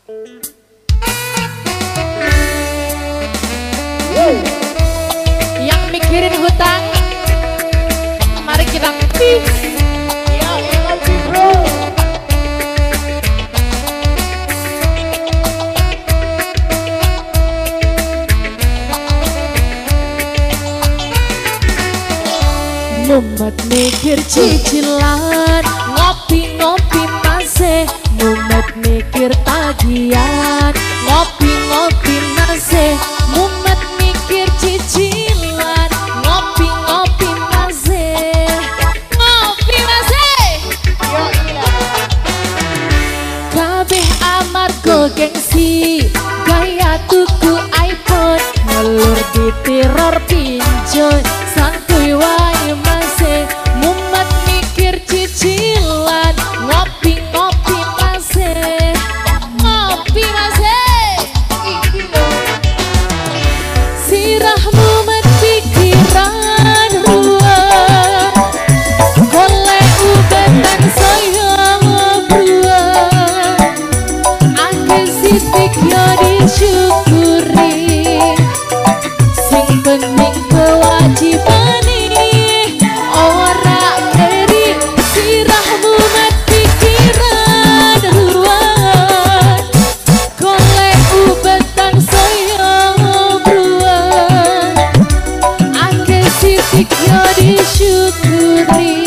Yang mikirin hutang, mari kita ngopi. Ya, ngopi bro. Mumet mikir cicilan, ngopi-ngopi masih. Mumet mikir tagihan, ngopi-ngopi masih. Mumet mikir cicilan, ngopi-ngopi masih. Ngopi masih. Kabeh amarga gengsi, gaya tuku iPhone, ngelur diteror pinjol, santuy wae masih. Mumet mikir cicilan, ngopi-ngopi masih. Ngopi masih. Sirah mumet pikiran ruwet, golek ubetan saya bruwet. Akeh sithik yo disyukuri, sing penting kewajibane ora keri. Sirah mumet pikiran ruwet, golek ubetan saya bruwet. Akeh sithik yo disyukuri,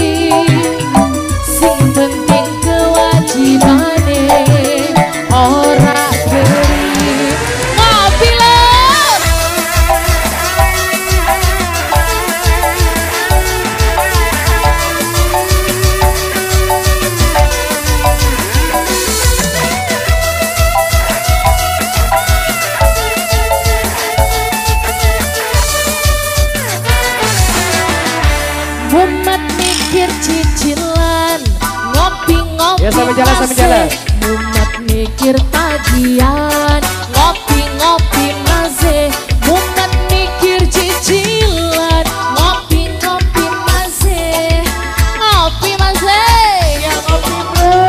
sing penting kewajibane ora keri. Ngopi lho. Mumet mikir cicilan, ngopi-ngopi Ya, sambil jalan, sambil jalan. Mumet mikir tagihan, ngopi-ngopi masih. Mumet mikir cicilan, ngopi-ngopi masih. Ngopi masih. Ya, ngopi bro.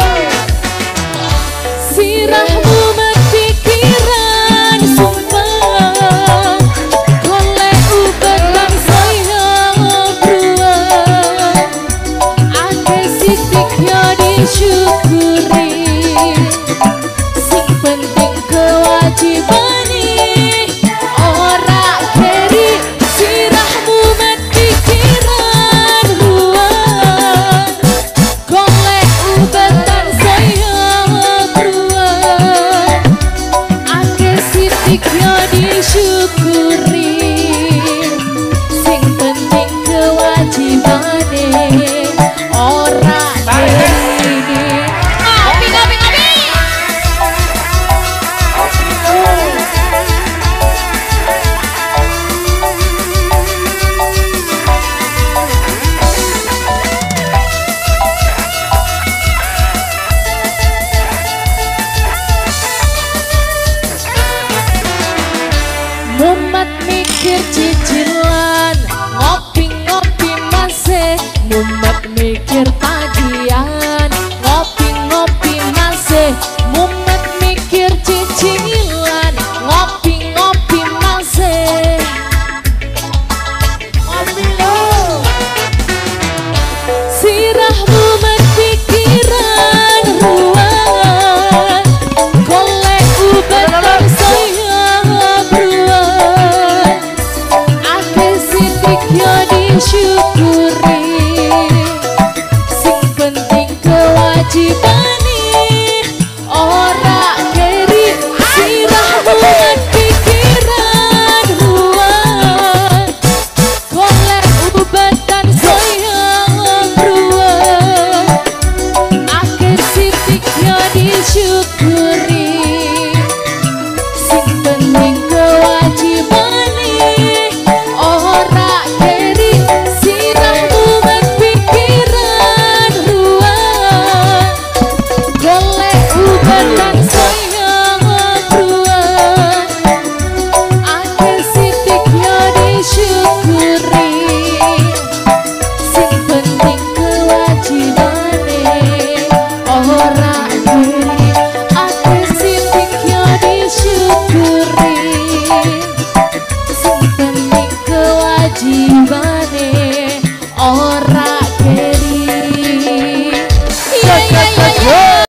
Sirah mumet pikiran sumpah, golek ubetan saya bruwet. Akeh sithik yo disyukuri, sing penting kewajibane ora keri. Sirah mumet pikiran ruwet, golek ubetan saya bruwet. Akeh sithik yo disyukuri, sing penting kewajibane ora keri. Ngopi ngopi ngopi. Mumet mikir cicilan, ngopi-ngopi masih. Mumet mikir tagihan, ngopi-ngopi masih. Mumet mikir cicilan, ngopi-ngopi masih. Ngopi lho. Sirah mumet pikiran ruwet, golek ubetan saya bruwet. Akeh sithik yo disyukuri, sing penting kewajibane ora keri. Sirah mumet pikiran ruwet, golek ubetan saya bruwet. Akeh sithik yo disyukuri, sing penting kewajibane ora keri. Sirah mumet pikiran ruwet, golek ubetan saya bruwet. Akeh sithik yo disyukuri, sing penting kewajibane ora keri. Akeh sithik Kewajibane ora.